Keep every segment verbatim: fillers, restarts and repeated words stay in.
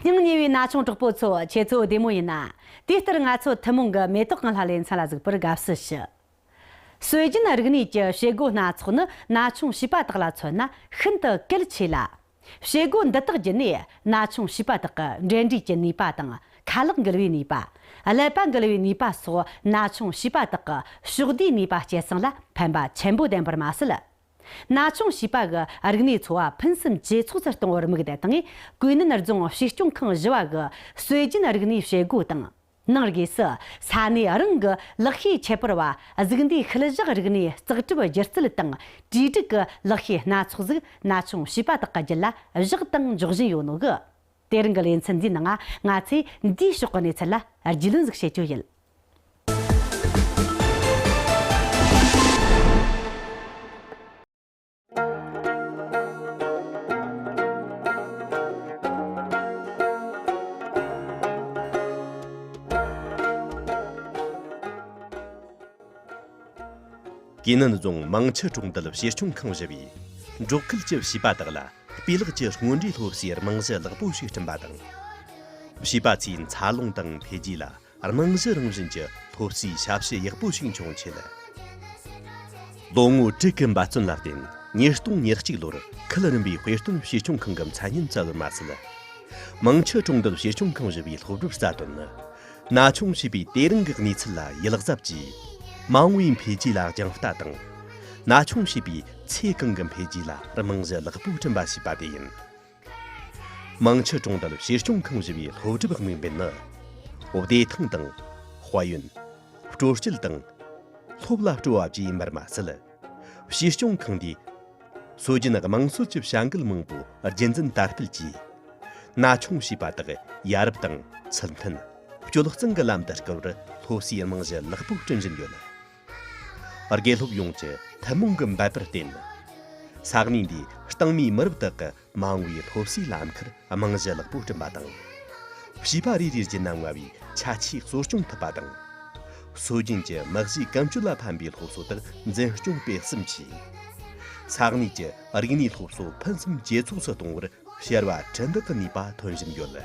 སྙིང་ཉེ་བའི་ན་ཆུང་གྲོགས་པོ་ཚོ། ཁྱེད་ཚོ་བདེ་མོ་ཡིན་ན། དེ་ལྟར་ང་ཚོ་ཐུན་མོང་གི་མེ་ཏོག་གི་ལྷ་ལས་མཚན་ལ་གཟིགས་པར་དགའ་བསུ་ཞུ། སྲོལ་རྒྱུན་རིག་གནས་ཀྱི་བྱེད་སྒོ་སྣ་ཚོགས་ནི་ན་ཆུང་བྱིས་པ་དག་ལ་མཚོན་ན་ཤིན་ཏུ་གལ་ཆེ་ལ། བྱེད་སྒོ་འདི་དག་བརྒྱུད་ནས་ན་ཆུང་བྱིས་པ་དག་གི་འབྲེལ་འདྲིས་ཀྱི་ནུས་པ་དང་། ཁ་ལག་འགུལ་བའི་ནུས་པ། ཀླད་པ་འགུལ་བའི་ནུས་པ་སོགས་ན་ཆུང་བྱིས་པ་དག་གི་ཕྱོགས་བསྡུས་ནུས་པ་སྐྱེད་སྲིང་ལ་ཕན་པ་ཆེན་པོ་ལྡན་པར་མ་ཟད། ན་ཆུང་བྱིས་པ་གི་རིག་གནས་འཚོ་བ་ཕུན་སུམ་ཇེ་ཚོགས་སུ་གཏོང་བར་དམིགས་ཏེ་དང་། ཀུའེ་ནན་རྫོང་བྱིས་སྐྱོང་ཁང་བཞི་བ་གི་སྲོལ་རྒྱུན་རིག་གནས་བྱེད་སྒོ་དང་། ནང་སྒོས་སུ་ས་གནས་རང་གི་ལག་ཤེས་ཁྱད་པར་བ་གཟུགས་འདས་ཤུལ་བཞག་རིག་གནས་བརྩེགས་གྲུབ་སྒྱུ་རྩལ་དང་གྲོས་སྒྲིག་གི་ལག་ཤེས་སྣ་ཚོགས་ཟིག་ན་ཆུང་བྱིས་པ་དག་གི་རྒྱུད་ལ་བཞག་དང་འཇོག་བཞིན་ཡོད་ནོ་གི། དེ་རིང་གི་ལེ་ཚན་འདིའི་ནང་ང་ཚོས་འདིའི་ཕྱོགས་ཀྱི་གནས་ཚུལ་ལ་རྒྱུས་ལོན་ཟིག་བྱེད་རྒྱུ་ཡིན། ཀུའེ་ནན་རྫོང་མང་ཆུ་གྲོང་རྡལ་བྱིས་སྐྱོང་ཁང་བཞི་བས་འབྲོག་ཁུལ་གྱི་བྱིས་པ་དག་ལ་སྤུས་ལེགས་ཀྱི་སྔོན་འགྲོའི་སློབ་གསོའི་རྨང་གཞི་ལེགས་པོ་ཞིག་བསྐྲུན་པ་དང་། བྱིས་པ་ཚོའི་འཚར་ལོངས་དང་འཕེལ་རྒྱས་ལ་རྨང་གཞི་རང་བཞིན་གྱི་སློབ་གསོའི་ཞབས་ཞུ་ཡག་པོ་ཞིག་འབྱུང་ཆེད། ལོ་ངོ་དྲུག་གི་འབད་བརྩོན་ལ་བརྟེན། ཉིས་སྟོང་ཉེར་གཅིག་ལོར་ཁུལ་རིམ་པའི་དཔེ་སྟོན་བྱིས་སྐྱོང་ཁང་གི་མཚན་སྙན་བསྩལ་བར་མ་ཟད། མང་ཆུ་གྲོང་རྡལ་བྱིས་སྐྱོང་ཁང་བཞི་བའི་སློབ་སྒྲུབ་རྩ་དོན་ནི། ན་ཆུང་བྱིས་པའི་དེ་རིང་གི་གནས་ཚུལ་ལ་ཡིད་གཟབ་ཀྱིས། མ་འོངས་པའི་འཕེལ་རྒྱས་ལ་སྦྱང་ལྟ་དང་། ན་ཆུང་བྱིས་པའི་ཚེ་གང་གི་འཕེལ་རྒྱས་ལ་རྨང་གཞི་ལེགས་པོ་བསྐྲུན་པ་ཞེས་པ་དེ་ཡིན། མང་ཆུ་གྲོང་རྡལ་བྱིས་སྐྱོང་ཁང་བཞི་བའི་སློབ་སྒྲུབ་དམིགས་འབེན་ནི། བདེ་ཐང་དང་། དཔལ་ཡོན། སྤྲོ་སྐྱིད་དང་། སློབ་ལ་སྤྲོ་བ་བཅས་ཡིན་པར་མ་ཟད། བྱིས་སྐྱོང་ཁང་འདིས་སྲོལ་རྒྱུན་དམངས་སྲོལ་གྱི་བྱ་འགུལ་མང་པོ་རྒྱུན་འཛིན་དར་སྤེལ་གྱིས། ན་ཆུང་བྱིས་པ་དག་ཡ་རབས་དང་ཚུལ་མཐུན། སྤྱོད་གཙང་གི་ལམ་དུ་བསྐུལ་བར་སློབ་གསོའི་རྨང་གཞི་ལེགས་པོ་བསྐྲུན་བཞིན་ཡོད། དགེ་སློབ་ཡོངས་ཀྱི་ཐུན་མོང་གི་འབད་པར་བརྟེན། ས་གནས་འདིའི་སྟག་མའི་མི་རབས་དག་གི་མ་འོངས་པའི་སློབ་གསོའི་ལམ་ཁར་རྨང་གཞི་ལེགས་པོ་བསྐྲུན་པ་དང་། བྱིས་པ་རེ་རེའི་རྒྱུད་ན་མངའ་བའི་ཁྱད་ཆོས་གསོ་སྐྱོང་ཐུབ་པ་དང་། སྲོལ་རྒྱུན་གྱི་མི་གཤིས་ཀུན་སྤྱོད་ལ་ཕན་པའི་སློབ་གསོ་དག་འཛིན་སྐྱོང་སྤེལ་གསུམ་གྱིས། ས་གནས་ཀྱི་རིག་གནས་སློབ་གསོ་ཕུན་སུམ་ཇེ་ཚོགས་སུ་གཏོང་བར་ཕྱར་བ་གྲུ་འདེགས་ཀྱི་ནུས་པ་ཐོན་བཞིན་ཡོད།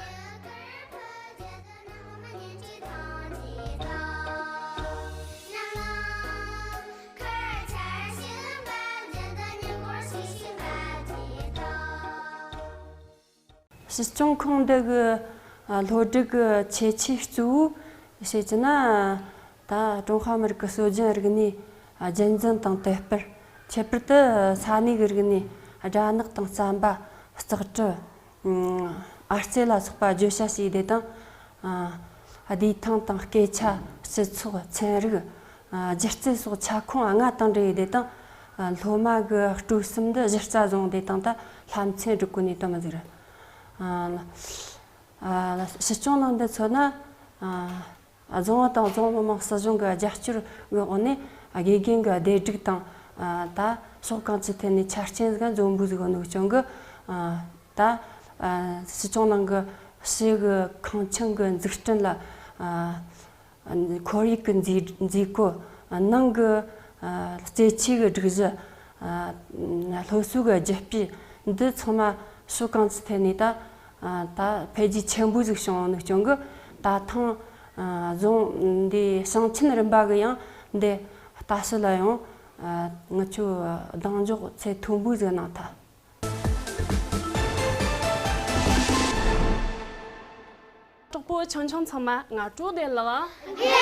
སྲིད་སྐྱོང་ཁོངས་འདི་གི་ཨ་སློབ་སྒྲིག་གི་ཁྱད་ཆོས་གཙོ་བོ་བཤད་ཀྱི་ན། ད་ཀྲུང་ཧྭ་མི་རིགས་ཀྱི་སྲོལ་རྒྱུན་རིག་གནས་རྒྱུན་འཛིན་དང་དར་སྤེལ། ཁྱད་པར་དུ་ས་གནས་ཀྱི་རིག་གནས་སྦྲ་ནག་དང་རྩམ་པ། ལྕགས་གྲུབ། ཨ་རྩེ་ལ་སོགས་པ་བརྗོད་བྱ་བྱས་ཏེ་དང་། ཨ་བདེ་ཐང་དང་སྐད་ཆ། སྤྱི་ཚོགས། ཚན་རིག། ཨ་སྒྱུ་རྩལ་སོགས་ཁྱབ་ཁོངས་ལྔ་དང་འབྲེལ་ཡོད་དེ་དང་། ཨ་སློབ་མ་གི་སྤྲོ་སེམས་འདི་གཞི་རྩ་བཟུང་སྟེ་དང་ད་བསླབ་ཚན་སྒྲིག་གོ་ནས་དུ་མི་ཟིག་རེད། ཨ་ཨ་སྲིད་སྐྱོང་ནང་འདི་མཚོན་ན། ཨ་རྫོང་དང་རྫོང་མི་དམངས་སྲིད་གཞུང་གི་རྒྱབ་སྐྱོར་གི་འོག་ནས་དགེ་རྒན་གྱི་བདེ་སྒྲིག་དང་། ཨ་ད་ཕྱོགས་གང་ཅིའི་ཐད་ནས་ཆ་རྐྱེན་ཟིག་འཛོམས་པོ་ཟིག་ཡོད་ནོ་རྐྱེན་གྱིས། ཨ་ད་ཨ་སྲིད་སྐྱོང་ནང་གི་ཕྱི་གི་ཁང་ཆུང་གི་འཛུགས་སྐྲུན་ལ། ཨ་ཁོར་ཡུག་གི་མཛེས་མཛེས་བཀོད། ནང་གི་ཨ་རྩེད་ཆས་ཀྱི་སྒྲིག་གཞི། ཨ་སློབ་གསོ་གི་རྒྱུ་སྤུས། འདི་ཚང་མ་ཕྱོགས་གང་ཅིའི་ཐད་ནས་ད་ཨ་ད་འཕེལ་རྒྱས་ཆེན་པོ་ཟིག་བྱུང་ཡོད་ནོ་རྐྱེན་གྱིས། ད་ཐེངས་ཨ་རྫོང་འདི་ཞིང་ཆེན་རིམ་པ་གི་ཡང་འདི་ལྟ་བཤལ་ལ་ཡང་ཨ་ང་ཆོ་གདེང་འཇོག་ཚད་མཐོན་པོ་ཟིག་གནང་ཐལ། གྲོགས་པོ་ཆུང་ཆུང་ཚང་མ་སྔ་དྲོ་བདེ་ལེགས། དགེ་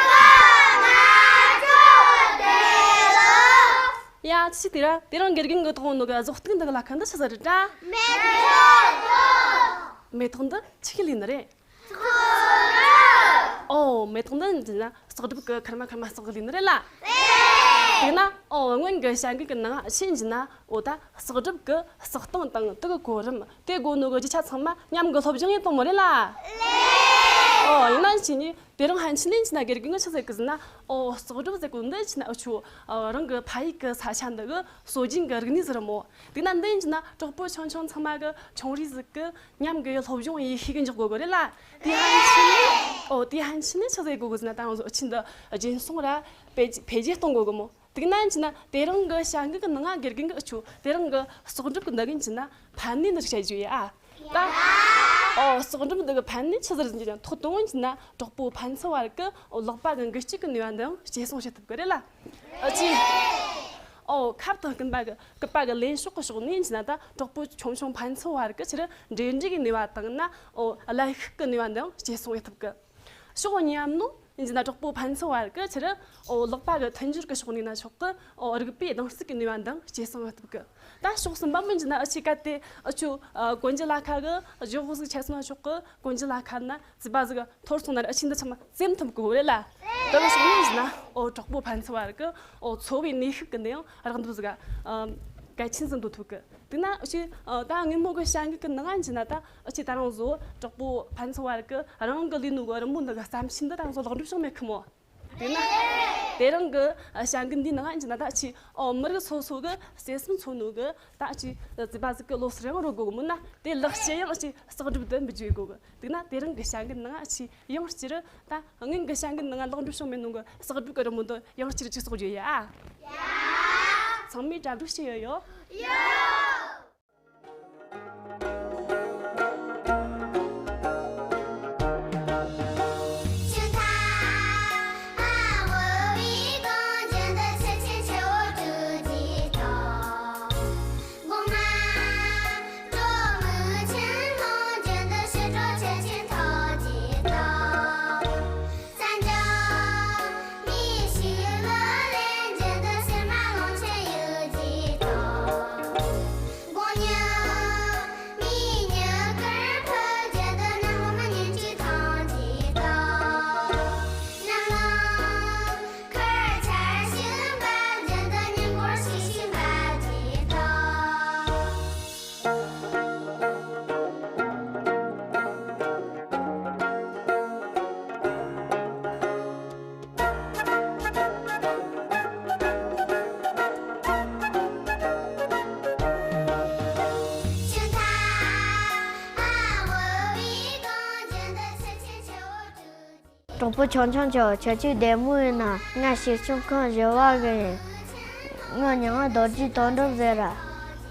སྐོས་སྔ་དྲོ་བདེ་ལེགས། ཡ་ཅི་དེ་ར་དེ་རིང་དགེ་རྒན་གྱིས་ཐོག་ནོ་གི་བཟོ་ལྟ་འདི་གི་ལ་ཁ་འདི་ཆི་ཟིག་རེད་དྲ། མེ་ཏོག། མེ་ཏོག་འདི་ཆི་གི་ལས་ནི་རེད། ཨོ་མེ་ཏོག་འདི་འདི་ན་གསོག་སྒྲུབ་ཀྱི་ཁར་མ་ཁར་མ་གསོག་གི་ལས་ནི་རེད་ལ། དེ་ན་ཨོ་སྔོན་གྱི་བྱ་འགུལ་གྱི་ནང་ཤེས་ཀྱི་ན། ཨོ་ད་གསོག་སྒྲུབ་ཀྱི་གསོག་སྟངས་དང་དེ་གི་གོ་རིམ། དེ་དགོས་ནོ་གི་རྒྱུ་ཆ་ཚང་མ་མཉམ་གྱི་སློབ་སྦྱོང་ཡིན་དང་མོ་རེད་ལ། ཨོ་ཡིན་ན་ཅི་ནི་དེ་རིང་ཕན་ཆད་ནི་ཅི་ན་དགེ་རྒན་གྱིས་ཆི་ཟེར་གི་ཟེར་ན། ཨོ་གསོག་སྒྲུབ་ཟེར་གོ་འདི་ཅི་ན་ཨུ་ཆུ་རང་གི་ཕ་ཡུལ་གྱི་ས་ཆ་འདི་གི་སྲོལ་རྒྱུན་གྱི་རིག་གནས་ཟིག་རེད་མོ། དེ་ན་འདི་ཡིན་ཅི་ན་གྲོགས་པོ་ཆུང་ཆུང་ཚང་མ་གི་ཆུང་རིགས་ཟིག་གི་མཉམ་གི་སློབ་སྦྱོང་ཡེ་ཤེས་གི་འཇོག་དགོས་གི་རེད་ལ། དེ་ཕན་ཆད་ནི། ཨོ་དེ་ཕན་ཆད་ནི་ཆི་ཟེར་དགོས་གི་ཟེར་ན། ད་ང་ཚོ་ཨུ་ཆུ་འདི་རྒྱུན་སྲུང་ར་འཕེལ་འཕེལ་རྒྱས་གཏོང་དགོས་གི་མོ། དེ་ན་ཡིན་ཅི་ན་དེ་རིང་གི་བྱ་འགུལ་གི་ནང་ང་དགེ་རྒན་གྱིས་ཨུ་ཆུ་དེ་རིང་གི་གསོག་སྒྲུབ་གི་འདི་གི་ཡིན་ཅི་ན་ཕན་ནུས་འདི་རིགས་བཤད་རྒྱུ་ཡིན་ཨ། ད། ཨོ། གསོག་སྒྲུབ་འདི་གི་ཕན་ནུས་ཆི་ཟིག་ཡིན་ཀྱང་ཐོག་དང་པོ་ཡིན་ན་གྲོགས་པོ་ཕན་ཚུན་བར་གྱི་ལག་པ་གི་འགུལ་སྐྱོད་ཀྱི་ནུས་པ་འདི་ཡང་ཇེ་སྲུང་བྱེད་ཐུབ་གི་རེད་ལ། ཨ་ཅེ། ཨོ་ཁབ་དང་རྐུན་པ་གི་རྐུན་པ་གི་ལེན་ཕྱོགས་ཀྱི་ཕྱོགས་ནས་ཡིན་ན་ད་གྲོགས་པོ་ཆུང་ཆུང་ཕན་ཚུན་བར་གྱི་ཕྱིར་འབྲེལ་འདྲིས་ཀྱི་ནུས་པ་དང་ན་ཨོ་ཀླད་ཤུགས་ཀྱི་ནུས་པ་འདི་ཡང་ཇེ་སྲུང་བྱེད་ཐུབ་གི། ཕྱོགས་གཉིས་པ་ནང་ཡིན་ན་གྲོགས་པོ་ཕན་ཚུན་བར་གྱི་ཕྱིར་ཨོ་ལག་པ་གི་མཐུན་སྦྱོར་གྱི་ཕྱོགས་ནས་ན་ཆོག་གི། ཨོ་རིག་པའི་གདེང་ཚོད་ཀྱི་ནུས་པ་འདི་ཡང་ཇེ་སྲུང་བྱེད་ཐུབ་གི། ད་ཕྱོགས་གསུམ་པ་མིན་གྱི་ན་ཨ་ཆི་གལ་ཏེ་ཨ་ཆུ་ཨ་གོན་རྒྱུ་ལ་ཁ་གི་གཞོགས་ཟིག་ཆད་སོང་ན་ཆོག་གི། གོན་རྒྱུ་ལ་ཁ་ན་རྩིས་པ་ཟིག་འཐོར་སོང་ན་ཨ་ཆི་འདི་ཚང་མ་བཙེམ་ཐུབ་གི་རེད་ལ། དེ་གི་ཕྱོགས་ནས་ཡིན་ན་ཨོ་གྲོགས་པོ་ཕན་ཚུན་བར་གི་ཨོ་འཚོ་བའི་ནུས་ཤུགས་ཀྱི་འདི་ཡང་རག་འདུག་ཟིག་ཨ་གལ་ཆེན་ཟིག་འདོད་ཐུབ་གི། དེ་ན་ཨ་ཆི་ཨ་ད་དངོས་མོ་གི་བྱ་འགུལ་གི་ནང་ཡིན་གྱི་ན་ད་ཨ་ཆི་ད་རང་བཟོ་གྲོགས་པོ་ཕན་ཚུན་བར་གི་རང་གི་ལས་ནོ་གི་རི་མོ་འདི་གི་བརྩམས་ཆོས་འདི་ད་རང་བཟོ་ལེགས་འགྲུབ་བྱུང་མེད་གི་མོ། དེ་ན་དེ་རིང་གི་བྱ་འགུལ་འདིའི་ནང་ཡིན་གྱི་ན་ད་ཅི་ཨོ་མི་རིགས་སོ་སོ་གི་བརྩེ་སེམས་མཚོན་ནོ་གི་ད་ཅི་རྩིས་པ་ཟིག་གི་ལོ་སར་ཡང་རོལ་དགོས་གི་མོ་ན། དེ་ལེགས་སྐྱེས་ཡང་ཅི་གསོག་སྒྲུབ་ཏུ་འབུལ་རྒྱུ་ཡོད་གོ་གི། དེ་ན་དེ་རིང་གི་བྱ་འགུལ་ནང་ཅི་ཡང་སྤྱིར་ད་སྔོན་གི་བྱ་འགུལ་ནང་ལེགས་འགྲུབ་བྱུང་མེད་ནོ་གི་གསོག་སྒྲུབ་གི་རི་མོ་འདི་ཡང་སྤྱིར་ཅི་གསོག་རྒྱུ་ཡ། ཚང་མས་གྲ་སྒྲིག་བྱས་ཡོད་ཡོད། གྲོགས་པོ་ཆུང་ཆུང་ཁྱོད། ཁྱེད་ཀྱི་བདེ་མོ་ཡིན་ན། ང་གཅེན་གཅུང་ཁོང་བཞི་བ་གི་ཡིན། ངའི་མིང་ང་རྡོ་རྗེ་དོན་གྲུབ་ཟེར་ར།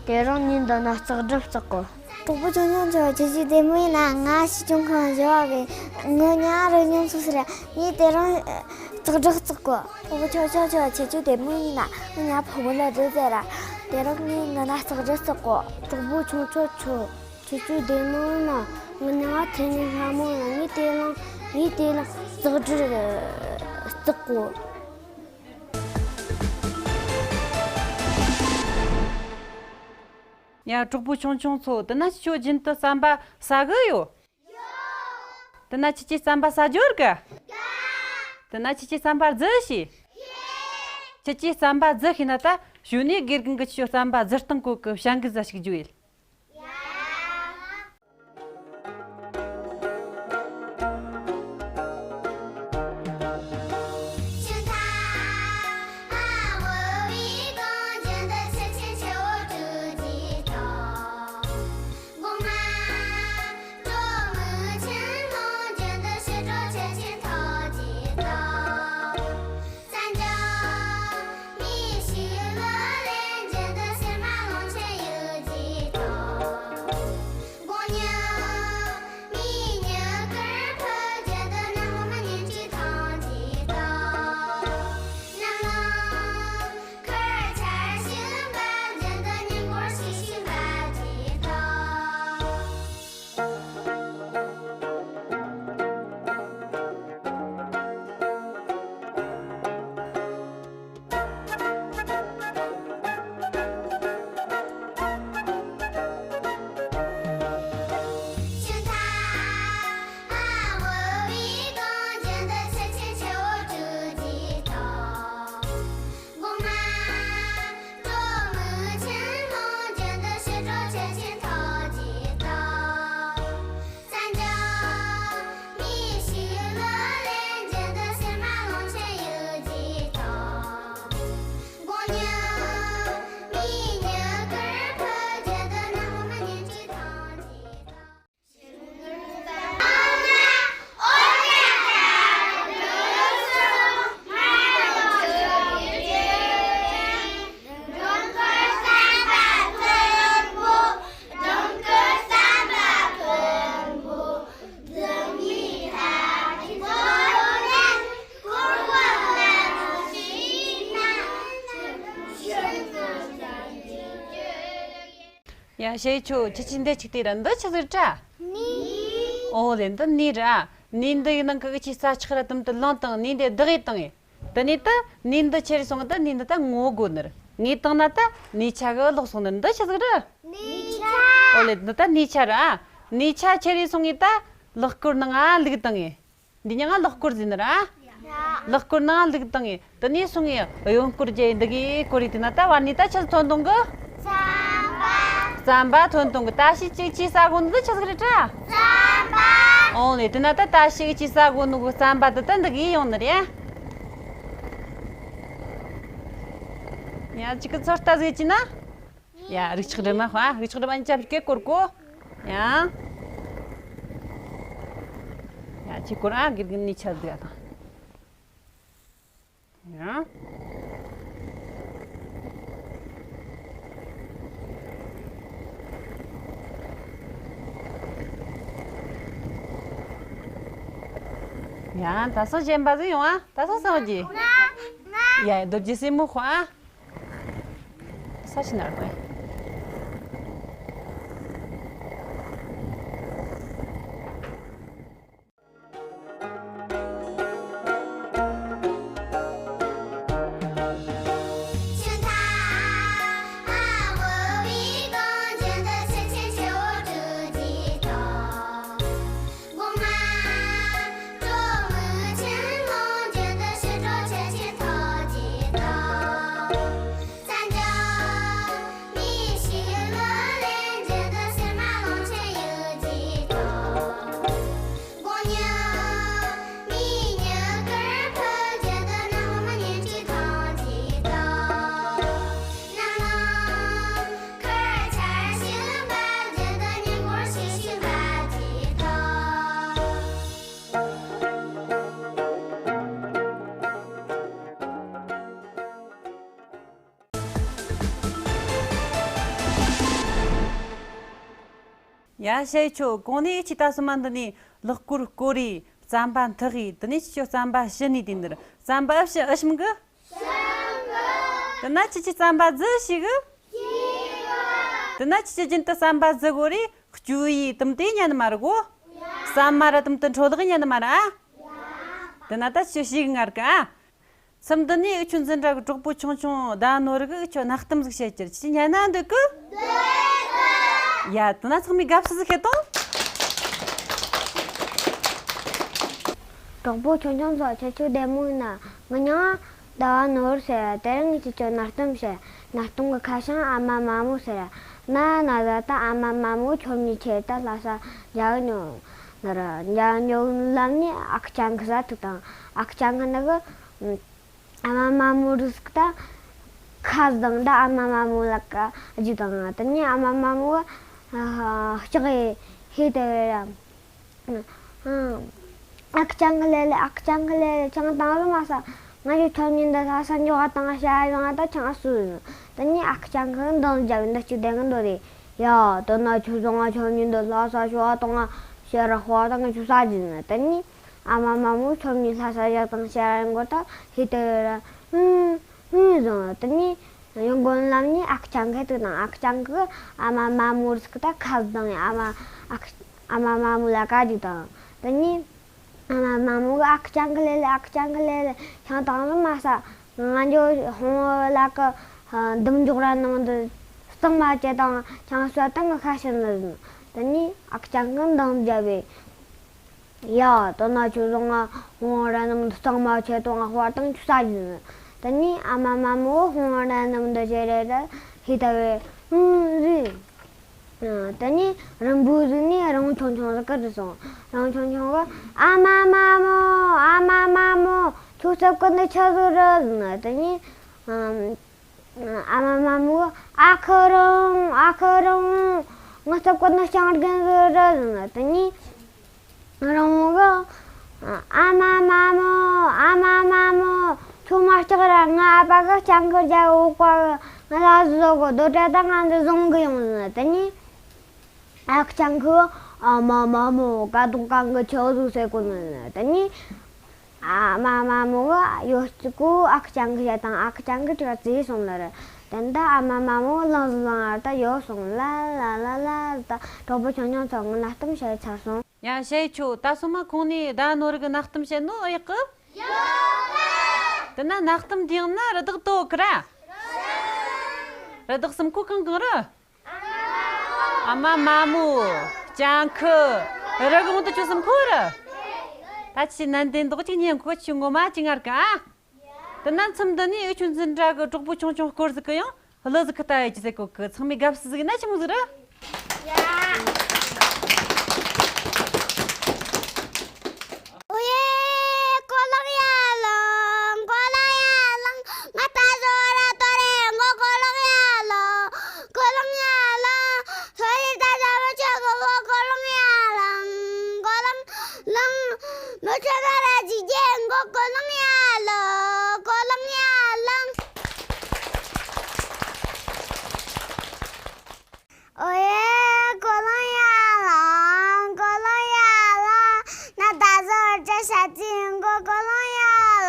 དེ་རིང་ངས་འདི་ན་གསོག་སྒྲུབ་བརྩེགས་གོ། གྲོགས་པོ་ཆུང་ཆུང་ཁྱོད། ཁྱེད་ཀྱི་བདེ་མོ་ཡིན་ན། ང་གཅེན་གཅུང་ཁོང་བཞི་བ་གི་ཡིན། ངའི་མིང་ང་རོལ་སྙོམས་སུ་ཟེར་ར། ངས་དེ་རིང་གསོག་སྒྲུབ་བརྩེགས་གོ། གྲོགས་པོ་ཆུང་ཆུང་ཁྱོད། ཁྱེད་ཀྱི་བདེ་མོ་ཡིན་ན། ངའི་མིང་ང་ཕུ་མོ་ལ་རི་ཟེར་ར། དེ་རིང་ངས་འདི་ན་གསོག་སྒྲུབ་བརྩེགས་གོ། གྲོགས་པོ་ཆུང་ཆུང་ཁྱོད། ཁྱེད་ཀྱི་བདེ་མོ་ཡིན་ན། ངའི་མིང་ང་ཐེ་ནེ་ལྷ་མོ་ཡིན། ངས་དེ་རིང་ངས་དེ་རིང་གསོག་སྒྲུབ་བརྩེགས་གོ། ཡ། གྲོགས་པོ་ཆུང་ཆུང་ཚོ། དེ་ན་ཁྱེད་ཀྱིས་རྒྱུན་དུ་རྩམ་པ་ཟ་གི་ཡོད། དེ་ན་ཁྱེད་ཀྱིས་རྩམ་པ་ཟ་འཇོར་གི། དེ་ན་ཁྱེད་ཀྱིས་རྩམ་པ་རྫི་ཤེས། ཁྱེད་ཀྱིས་རྩམ་པ་རྫི་ཤེས་ན་ད་གཞུག་ནས་དགེ་རྒན་གྱིས་ཁྱེད་ཀྱི་རྩམ་པ་རྫི་སྟངས་སྐོར་གྱི་བྱ་འགུལ་ཟིག་ཞུགས་རྒྱུ་ཡིན། ཡ་ཞེ་ཆོ་ཁྱི་ཆི་འདི་ཆིག་དེ་ར་འདི་ཆི་ཟིག་ར། ནི། ཨོ་ལེ་འདི་ནི་ར། ནི་འདི་ཡི་ནང་གི་ཨི་ཆི་ས་ཆག་ར་དུམ་དུ་ལང་དང་ནི་འདི་བདག་ཡི་དང་ཡི། དེ་ནས་ད་ནི་འདི་ཁྱེར་སོང་ད་ནི་འདི་ད་ངོ་དགོ་ནི་ར། ངས་བཏང་ན་ད་ནི་ཆ་གི་ལོག་སོང་ནི་འདི་ཆི་ཟིག་ར། ནི་ཆ། ཨོ་ལེ་འདི་ད་ནི་ཆ་ར། ནི་ཆ་ཁྱེར་ཡི་སོང་ངས་ད་ལག་སྐོར་ནང་ང་ལུག་དང་ངས། འདི་ཉང་ང་ལག་སྐོར་ཟིན་ར། ལག་སྐོར་ནང་ལུག་དང་ངས། དེ་ནས་སོང་ངས་གཡོན་སྐོར་རྒྱབ་འདི་གི་སྐོར་རི་དེ་ན་ད་བར་ནི་ད་ཆི་ཐོན་དང་གི། རྩམ་པ། རྩམ་པ་ཐོན་དང་གི། ད་ཤི་ཅིག་ཅི་ས་གོ་ནི་ཆི་ཟིག་རེད་དྲ། རྩམ་པ། ཨོ་ལེ་དེ་ན་ད་ད་ཤི་ཅི་ས་གོ་ནི་གི་རྩམ་པ་དེ་ད་འདི་གི་ཡོང་ནི་རེད། ཡ་ཅིག་གི་ཚོད་ལྟ་ཟིག་ཅི་ན། ཡ་རིག་ཆག་འདྲ་མ་ཧ་རིག་ཆག་འདྲ་མ་ཅབ་སྐད་སྐོར་གོ། ཡ། ཡ་ཅིག་སྐོར་ཨ་དགེ་རྒན་ནི་ཆ་ཟིག་ཨ་དང་། ཡ། ཡ་ད་སོ་གཞན་པ་ཟིག་ཡོང་ཨ་ད་སོ་སོ་གི། ང་ང་། ཡ་རྡོ་རྗེ་སེ་མོ་ཧ། ས་ཞིག་ནར་གོ། ཡ་ཞེ་ཆོ་གོང་ནས་ཁྱི་ད་སུ་མ་འདི་ནས་ལག་སྐོར་སྐོར་རེ་རྩམ་པ་འཐག་གི། དེ་ནས་ཁྱི་ཆོ་རྩམ་པ་ཞི་ནས་དེ་འདིར་རྩམ་པ་ཨུ་ཞི་ཨུ་ཞིམ་གི། དེ་ན་ཁྱི་ཆོ་རྩམ་པ་ཟི་ཞིག་གི། དེ་ན་ཁྱི་ཆོ་རྒྱུན་དུ་རྩམ་པ་ཟི་གོ་རེ་སྐྱུ་ཡི་དུམ་དེ་ཉན་མ་ར་གོ། རྩམ་མ་ར་དུམ་དུ་འཕྲོ་ལག་ཉན་མ་ར། དེ་ན་ད་ཁྱི་ཞིག་ངར་གི་ཨ། མཚམས་འདི་ནས་ཨུ་ཆོ་འཛིན་གྲྭ་གི་གྲོགས་པོ་ཆུང་ཆུང་ཟླ་བ་ནོར་གིས་ཨུ་ཆོ་གནའ་གཏམ་ཟིག་བཤད་རྒྱུར་ཁྱེད་ཉན་ན་འདོད་གི། འདོད་གི། ཡ་དེ་ན་ཚང་མས་དགའ་བསུ་ཟིག་བྱེད་དང་། གྲོགས་པོ་ཆུང་ཆུང་ཚོ་ཁྱེད་ཆོ་བདེ་མོ་ཡིན་ན། ངའི་མྱིང་ཟླ་བ་ནོར་ཟེར། དེ་རིང་ངས་ཁྱེད་ཆོ་གནའ་གཏམ་བཤད། གནའ་གཏམ་གི་ཁ་བྱང་ཨ་མ་དམར་མོ་ཟེར། གནའ་གནའ་ཟླ་ད་ཨ་མ་དམར་མོ་ཁྱོད་གཉིས་ཆེད་དུ་ལྷ་ས་མཇལ་གི་འགྱོ་ནི་རེད། མཇལ་གི་འགྱོ་གི་ལམ་ནས་ཨ་ཁུ་སྤྱང་ཀི་ཟ་ཐུག་དང་། ཨ་ཁུ་སྤྱང་ཀི་ནི་གི། ཨ་མ་དམར་མོ་རིགས་ཀྱི་ད་ཁ་བཟང་ད་ཨ་མ་དམར་མོ་ལ་ཀ་རྒྱུ་དང་། དེ་ནས་ཨ་མ་དམར་མོ་ལྕགས་ཡི་ཧེ་དེ་བས་ར། ཨ་ཁུ་སྤྱང་ཀི་ལེ་ལེ། ཨ་ཁུ་སྤྱང་ཀི་ལེ་ལེ། ཆང་བཏང་རུ་མ་ས། ང་ཡི་ཁྱོད་གཉིས་འདི་ལྷ་ས་འགྱོ་བ་དང་ཤ་ཡོང་བ་ད་ཆང་སུ་ཡིན། དེ་ནས་ཨ་ཁུ་སྤྱང་ཀི་འདང་རྒྱབ་འདི་གཅིག་བསྡད་གི་འདུག་རེད། ཡ་དེ་ན་ཁྱོད་བཟང་ང་ཁྱོད་གཉིས་འདི་ལྷ་ས་ཤོ་བ་དང་ང་ཤེས་ར་ཧོ་བ་དང་ང་ཆུ་ས་རྒྱུ་ཡིན། དེ་ནས། ཨ་མ་དམར་མོ་ཁྱོད་གཉིས་ལྷ་ས་བཞག་དང་ཤ་ར་མགོ་ད་ཧི་ཏི་ར། ཧུམ་ཧུམ་བཟང་། དེ་ནས་ཡང་དགོན་ལམ་ནས་ཨ་ཁུ་སྤྱང་ཀི་ཐུག་དང་། ཨ་ཁུ་སྤྱང་ཀི་ཨ་མ་དམར་མོ་རིགས་ཀྱི་ད་ཁ་བཟང་ཡ། ཨ་མ་ཨ་ཁུ་ཨ་མ་དམར་མོ་ལ་ཀ་རྒྱུ་དང་། དེ་ནས་ཨ་མ་དམར་མོ་གིས་ཨ་ཁུ་སྤྱང་ཀི་ལེ་ལེ། ཨ་ཁུ་སྤྱང་ཀི་ལེ་ལེ། ཆང་བཏང་རུ་མ་ས། ང་འགྱོ་ཧོང་བོ་ལ་ཀ་འདུམ་འཇོག་ར་ནང་དུ་གཙང་མ་བྱེད་དང་ཆང་སོད་དང་ཁ་ཤོར་ནི་ཡིན། དེ་ནས་ཨ་ཁུ་སྤྱང་ཀི་འདང་རྒྱབ་པས། ཡ་དེ་ན་ཁྱོད་བཟང་ང་ཧོང་ར་ནང་དུ་གཙང་མ་བྱེད་དང་ང་ཧོ་བ་དང་ཆུ་ས་རྒྱུ་ཡིན། དེ་ནས་ཨ་མ་དམར་མོ་ཧོང་ར་ནང་དུ་བྱེད་རེ་ར་ཧི་ཏི་བས། ཧུམ་རི། དེ་ནས་རིང་པོ་ཟིག་ནས་རི་བོང་ཆུང་ཆུང་ཟིག་ག་རུ་སོང་། རི་བོང་ཆུང་ཆུང་གིས་ཨ་མ་དམར་མོ། ཨ་མ་དམར་མོ། ཁྱོད་སྲབ་ཀི་འདི་ཆི་ཟིག་རེད་ཟེར་ནས། དེ་ནས་ཨ་མ་དམར་མོ་གིས་ཨ་ཁུ་རིང་། ཨ་ཁུ་རིང་། ངའི་སྲབ་ཀི་འདི་སྤྱང་རྒན་ཟིག་རེད་ཟེར་ནས། དེ་ནས་རི་བོང་གིས་ཨ་མ་དམར་མོ། ཨ་མ་དམར་མོ། ཁྱོད་མ་སྐྲག་ར། ངའི་ཨ་ཕ་གིས་སྤྱང་ཀི་རྒྱབ་འོག་པ་ང་ལ་བཟོ་གི་རྡོ་བྲ་ད་ང་འདི་བཟུང་གི་ཡོང་ཟེར་ནས། དེ་ནས། ཨ་ཁུ་སྤྱང་ཀི་ཨ་མ་དམར་མོ་ཀ་དུང་གང་གི་ཆོ་ཟུག་ཟེར་གོ་ནི་ནི། དེ་ནས་ཨ་མ་དམར་མོ་གིས་ཡོ་ཅི་ཀོ་ཨ་ཁུ་སྤྱང་ཀི་བྱས་དང་ཨ་ཁུ་སྤྱང་ཀི་ཁྲིད་བརྩིས་སོང་ནི་རེད། དེ་འདྲ་ཨ་མ་མ་མོ་ལངས་སུ་ལངས་ཨར་ད་ཡོད་སོང་། ལ་ལ་ལ་ལ་ད་གྲོགས་པོ་ཆུང་ཆུང་ཚོ་ངི་ན་གཏམ་བཤད་ཚར་སོང་། ཡ་བཤད་ཆོག་ད་སོ་མ་ཁོང་ནས་ད་ནོར་གི་ན་གཏམ་བཤད་ནོ་ཨེ་ཡག་གི། ཡོད་གི། དེ་ན་ན་གཏམ་དེ་ཡང་ན་རི་དྭགས་དོ་གི་ར། རི་དྭགས་གསུམ་ཁོ་གང་གང་ར། ཨ་མ་མ་མོ། ལྕགས་ཁུ། རི་གོང་དུ་ཆུ་གསུམ་ཁོ་ར། ད་ཆི་ནན་ཏན་འདོག་ཅིག་ཉན་ཁོ་ཆུ་ངོ་མ་ཅི་ངར་ག་ཨ། དེ་ན་མཚམས་འདི་ནས་ཨེ་ཆུ་འཛིན་གྲྭ་གི་གྲོགས་པོ་ཆུང་ཆུང་སྐོར་ཟིག་གི་ཡང་གླུ་ཟིག་གི་ལྟ་ཡི་ཅི་ཟེར་གོ་གི། ཚང་མས་དགའ་བསུ་ཟིག་ན་ཆི་མོ་ཟིག་ར། ཡ། ཨོ་ཡེ་ཀོ་ལང་ཡ་ལང་། ཀོ་ལང་ཡ་ལང་། ང་ད་བཟོ་ར་ཏོ་རེ་མགོ་ཀོ་ལང་ཡ་ལང་། ཀོ་ལང་ཡ་ལང་། ཚོ་རི་ད་ཟ་མ་ཆོ་གི་མགོ་ཀོ་ལང་ཡ་ལང་། ཀོ་ལང་ལང་། མི་ཆོ་ད་ར་ཇི་ཇེ་མགོ་ཀོ་ལང་ཡ་ལང་། ཀོ་ལང་ཡ་ལང་། ཨོ་ཡེ་ཀོ་ལང་ཡ་ལང་། ཀོ་ལང་ཡ་ལང་། ན་ད་ཟོ་ཅ་ཤ་ཅི་མགོ་ཀོ་ལང་ཡ་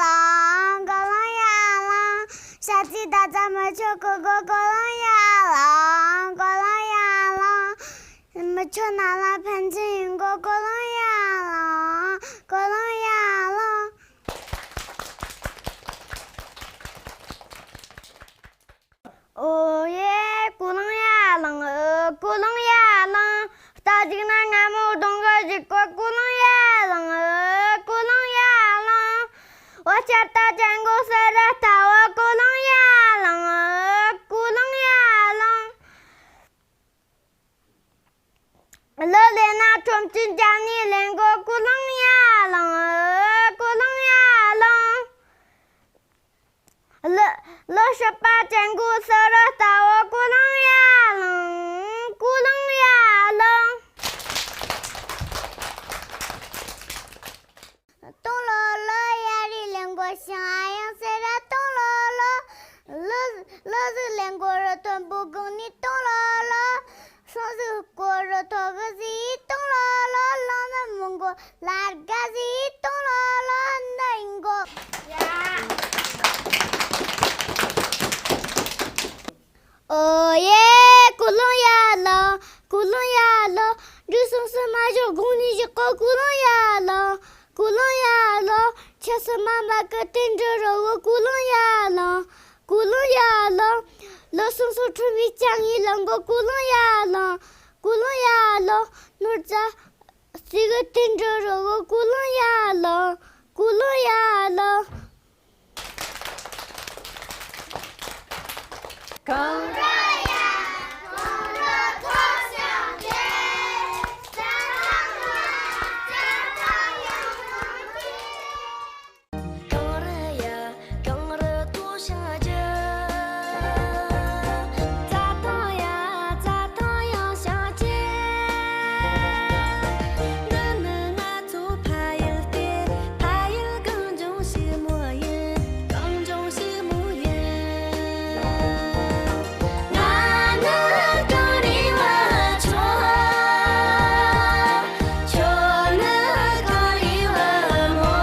ལང་། ཀོ་ལང་ཡ་ལང་། ཤ་ཅི་ད་ཙ་མ་ཆོ་གི་མགོ་ཀོ་ལང་ཡ་ལང་། ཀོ་ལང་ཡ་ལང་། མི་ཆོ་ན་ལ་ཕན་ཚུན་མགོ་ཀོ་ལང་ཡ་ལང་། ཀོ་ལང་ཡ་ལང་། ཨོ་ཡེ་ཀོ་ལང་ཡ་ལང་། ཨ་ཀོ་ལང་ཡ་ལང་། རྟ་ཞིག་ན་ང་མོ་གདོང་གི་ཞིག་གོ་ཀོ་ལང་ཡ་ལང་། ཨ་ཀོ་ལང་ཡ་ལང་། འོ་ཆར་རྟ་ཅན་གོ་སེ་ར་རྟ་བ་ཀོ་ལང་ཡ་ལང་། ཨ་ཀོ་ལང་ཡ་ལང་། གླུ་ལེན་ན་ཁྲོམ་གྱི་འཇའ་ནི་ལེན་གོ་ཀོ་ལང་ཡ་ལང་། ཨ་ཀོ་ལང་ཡ་ལང་། གླུ་གླུ་སྲིད་པ་ཅན་གོ་སེ་ར་རྟ་བ་ཀོ་ལང་ཡ་ལང་། ཀོ་ལང་ཡ་ལང་། ཏོང་ལོ་ལོ་ཡ་རི་ལེན་གོ་ཤང་ཡང་སེ་ར་ཏོང་ལོ་ལོ། གླུ་གླུ་ཟིག་ལེན་གོ་རི་མཐོན་པོ་གང་ནི་ཏོང་ལོ་ལོ། སོང་ཟིག་སྐོར་རི་ཐོག་གི་ཟིག་ཏོང་ལོ་ལོ། ལོ་ན་མོ་གོ་ལར་ག་ཟིག་ཏོང་ལོ་ལོ་ནི་གོ། ཡ། ཨོ་ཡེ་ཀོ་ལང་ཡ་ལང་། ཀོ་ལང་ཡ་ལང་། འབྲུ་སོང་སོང་མ་ཞོག་དགུང་ནི་ཞིག་གོ་ཀོ་ལང་ཡ་ལང་། ཀོ་ལང་ཡ་ལང་། ཆུ་སོ་མ་མ་གི་ཏིན་འབྲུ་རོ་བོ་ཀོ་ལང་ཡ་ལང་། ཀོ་ལང་ཡ་ལང་། ལོ་སོང་སོང་ཁྲོ་བའི་ཅང་ཡི་ལང་གོ་ཀོ་ལང་ཡ་ལང་། ཀོ་ལང་ཡ་ལང་། ནོར་རྫ་སི་གི་ཏིན་འབྲུ་རོ་བོ་ཀོ་ལང་ཡ་ལང་། ཀོ་ལང་ཡ་ལང་། གངས་རི་ཡ་གངས་རི་ཐོག་ཞིང་རྒྱས། རྩྭ་ཐང་ཡ་རྩྭ་ཐང་ཡང་གངས་ཅན། གངས་རི་ཡ་གངས་རི་ཐོག་ཞིང་རྒྱས། རྩྭ་ཐང་ཡ་རྩྭ་ཐང་ཡང་ཞིང་རྒྱས། འདི་ནི་ང་ཚོ་ཕ་ཡུལ་སྟེ། ཕ་ཡུལ་གངས་ལྗོངས་ཕྱུག་མོ་ཡིན། གངས་ལྗོངས་ཕྱུག་མོ་ཡིན། ང་ནི་གངས་རིའི་བུ་ཆུང་། ཁྱོད་ནི་གངས་རིའི་བུ་མོ།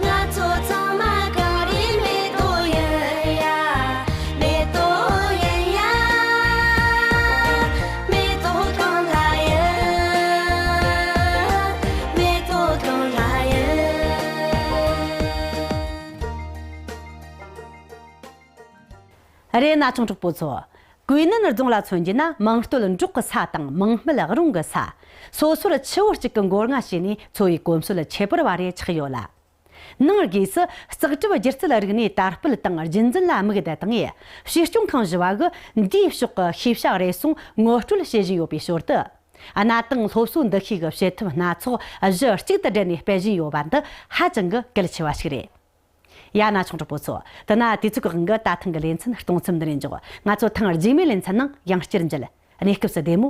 ང་ཚོ་ཚང་མ་གངས་རིའི་མེ་ཏོག་ཡིན་ཡ། མེ་ཏོག་ཡིན་ཡ། མེ་ཏོག་གང་ལ་ཡིན། མེ་ཏོག་གང་ལ་ཡིན། རེད། ན་ཆུང་གྲོགས་པོ་ཚོ། ཀུའེ་ནན་རྫོང་ལ་མཚོན་རྒྱུ་ན། མིང་སྟོད་འབྲོག་གི་ས་དང་མིང་སྨད་རོང་གི་ས། སོ་སོར་ཆུ་བོ་གཅིག་གི་མགོ་རྔ་བྱས་ནས་འཚོ་བའི་གོམས་སྲོལ་ཁྱད་པར་བ་རེ་ཆགས་ཡོད་ལ། ནང་སྒོས་སུ་ལྕགས་གྲུབ་སྒྱུ་རྩལ་རིག་གནས་དར་སྤེལ་དང་རྒྱུན་འཛིན་ལ་དམིགས་བསྡད་བཏང་ངས། གཞིས་སྐྱོང་ཁང་བཞི་བ་གིས་འདིའི་ཕྱོགས་ཀྱི་ཤེས་བྱ་རེ་ཟུང་ངོ་སྤྲོད་བྱེད་བཞིན་ཡོད་པའི་ཞོར་དུ། གནའ་དེང་སློབ་གསོ་འདུ་ཤེས་ཀྱི་བྱེད་ཐབས་སྣ་ཚོགས་གཞི་གཅིག་ཏུ་སྦྲེལ་ནས་སྤེལ་བཞིན་ཡོད་པ་འདི་ཧ་ཅང་གི་གལ་ཆེ་བ་ཞིག་རེད། ཡ། ན་ཆུང་གྲོགས་པོ་ཚོ། དེ་ན་དུས་ཚོད་ཀྱི་དབང་གིས་ད་ཐེངས་ཀྱི་ལེ་ཚན་གཏོང་མཚམས་འདི་ནས་འཇོག་ང་ཚོ་ཐེངས་རྗེས་མའི་ལེ་ཚན་ནང་ཡང་བསྐྱར་མཇལ། གནས་སྐབས་སུ་བདེ་མོ།